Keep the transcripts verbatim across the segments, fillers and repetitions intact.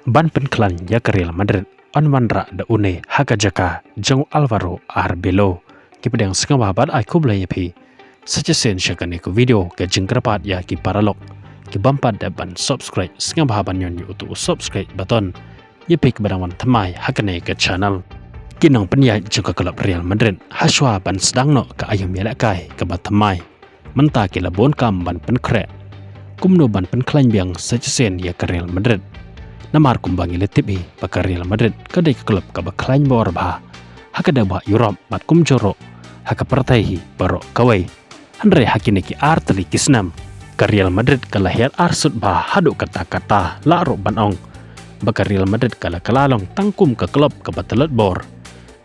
ban pynkhlaiñ ïa ka Real Madrid, yn wanrah da une ha ka jaka jong u Alvaro Arbeloa. Ki pdiang sngewbha bad ai khublei ïa phi. Sa shisien sha kane ka video ka jingkyrpad ïa ki paralok kiba ym pat dep ban subscribe, sngewbha ban ñion ïa uto u subscribe button ïa phi kiba dang wan thymmai ha kane ka channel. Ki nongpynïaid jong ka klub Real Madrid ha shuwa ban sdang noh ka aïom ïalehkai kaba thymmai, mynta ki la bun kam ban pynkhreh kumno ban pynkhlaiñ biang sa shisien ïa ka Real Madrid. Namar kumba ngi la tip hi ba ka Real Madrid ka dei ka klub kaba khlaiñ bor bha ha ka dewbah Europe bad kumjuh ruh ha ka pyrthei hi baroh kawei. Hynrei ha kine ki ar tylli ki snem, ka Real Madrid ka la hiar arsut bha haduh katta katta, lah ruh ban ong ba ka Real Madrid ka la kylla long tang kum ka klub kaba tlot bor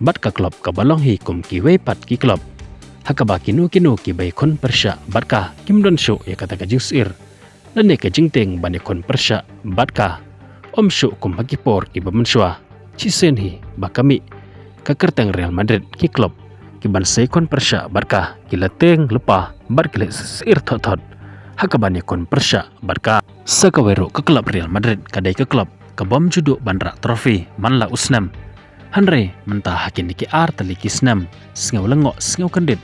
bad ka klub kaba long hi kum kiwei pat ki klub ha kaba kino kino kiba ïakhun pyrshah bad ka kim don shuh ïa kata ka jingsyier lane ka jingtieng ban ïakhun pyrshah bad ka. Ym shuh kum ha ki por kiba mynshuwa. Shisien hi ba ka mih ka kyrteng Real Madrid, ki klub kiban sa ïakhun pyrshah bad ka ki la tieng lypa bad ki la syier thot thot ha kaban ïakhun pyrshah bad ka. Sa kawei ruh ka klub Real Madrid ka dei ka klub ka bym ju duh ban rah trophy man la u snem. Hynrei mynta ha kine ki ar tylli ki snem, sngew lyngngoh sngew kyndit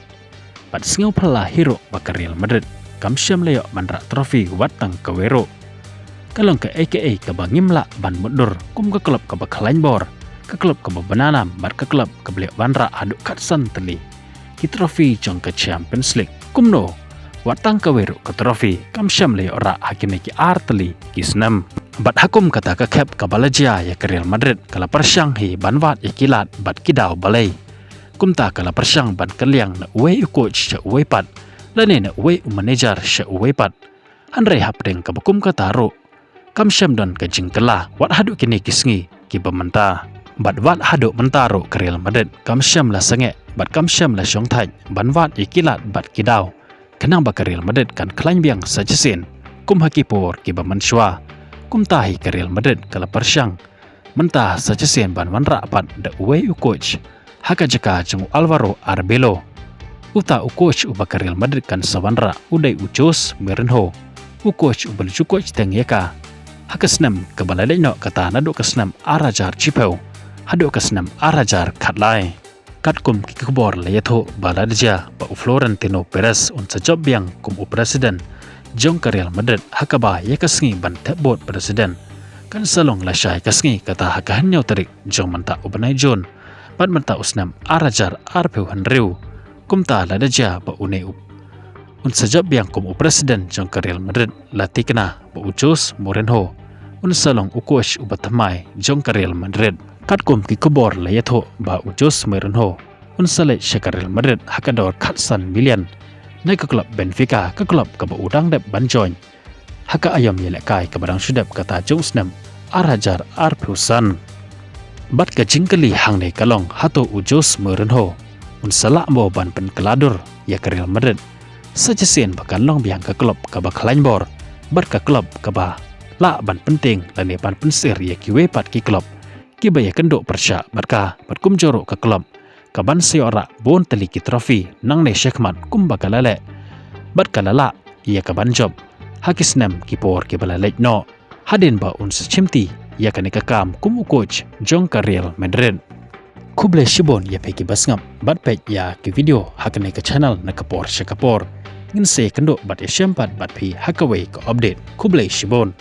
bad sngew phylla hi ruh ba ka Real Madrid kam shym la ïoh ban rah trophy wat tang kawei ruh. Ka long kaei kaei kaba ngim lah ban mutdur kum ka klub kaba khlaiñ bor, ka klub kaba bna nam bad ka klub kaba la ïoh ban rah haduh khatsan tylli ki trophy jong ka Champions League. Kumno, wat tang kawei ruh ka trophy kam shym la ïoh rah ha kine ki ar tylli ki snem. Bad ha kum kata ka khep kaba la jia ïa ka Real Madrid ka la pyrshang hi ban wad ïa ki lad bad ki daw balei. Kumta ka la pyrshang ban kylliang na uwei u coach sha uwei pat, lane na uwei u manager sha uwei pat. Hynrei hapdeng kaba kum kata ruh, kam shym don ka jingkylla wat haduh kine ki sngi kiba mynta. Bad wat haduh mynta ruh ka Real Madrid kam shym la sangeh bad kam shym la shongthait ban wad ïa ki lad bad ki daw, khnang ba ka Real Madrid kan khlaiñ biang sa shisien kum ha ki por kiba mynshuwa. Kumta hi ka Real Madrid ka la pyrshang mynta sa shisien ban wanrah pat da uwei u coach ha ka jaka jong u Alvaro Arbeloa. Uta u coach uba ka Real Madrid kan sa wanrah u dei u Jose Mourinho, u coach uba la ju coach teng ïa ka ha ka snem kaba la leit noh kata naduh ka snem ar hajar shiphew haduh ka snem ar hajar khatlai. Katkum ki khubor la ïathuh ba la da jia ba u Florentino Perez un sa jop biang kum u president jong ka Real Madrid ha kaba ïa ka sngi ban thep vote president kan sa long lashai ka sngi, kata ha ka hynñiew tarik jong mynta u bnai Jun bad mynta u snem ar hajar arphew hynriew. Kumta la da jia ba une u un sa jop biang kum u president jong ka Real Madrid, la tikna ba u Jose Mourinho un sa long u coach uba thymmai jong ka Real Madrid. Katkum ki khubor la ïathuh ba u Jose Mourinho un sa leit sha ka Real Madrid ha ka dor khatsan million na ka klub Benfica, ka klub kaba u dang dep ban join ha ka aïom ïalehkai kaba dang shu dep kata jong u snem ar hajar arphew san. Bad ka jingkylli hangne ka long, hato u Jose Mourinho un sa lah mo ban pynkylla dur ïa ka Real Madrid sa shisien ba kan long biang ka klub kaba khlaiñ bor bad ka klub kaba lah ban pyntieng lane ban pynsyier ïa kiwei pat ki klub kiba ïakynduh pyrshah bad ka, bad kumjuh ruh ka klub kaban sa ïoh rah bun tylli ki trophy nangne shakhmat kumba ka la leh bad ka la lah ïa kaban jop ha ki snem ki por kiba la leit noh, hadien ba un sa shimti ïa kane ka kam kum u coach jong ka Real Madrid. Khublei shibun ïa phi kiba sngap bad peit ïa ki video ha kane ka channel na ka por sha ka por. Ngin sa ïakynduh bad ïashem pat bad phi ha kawei ka update. Khublei shibun.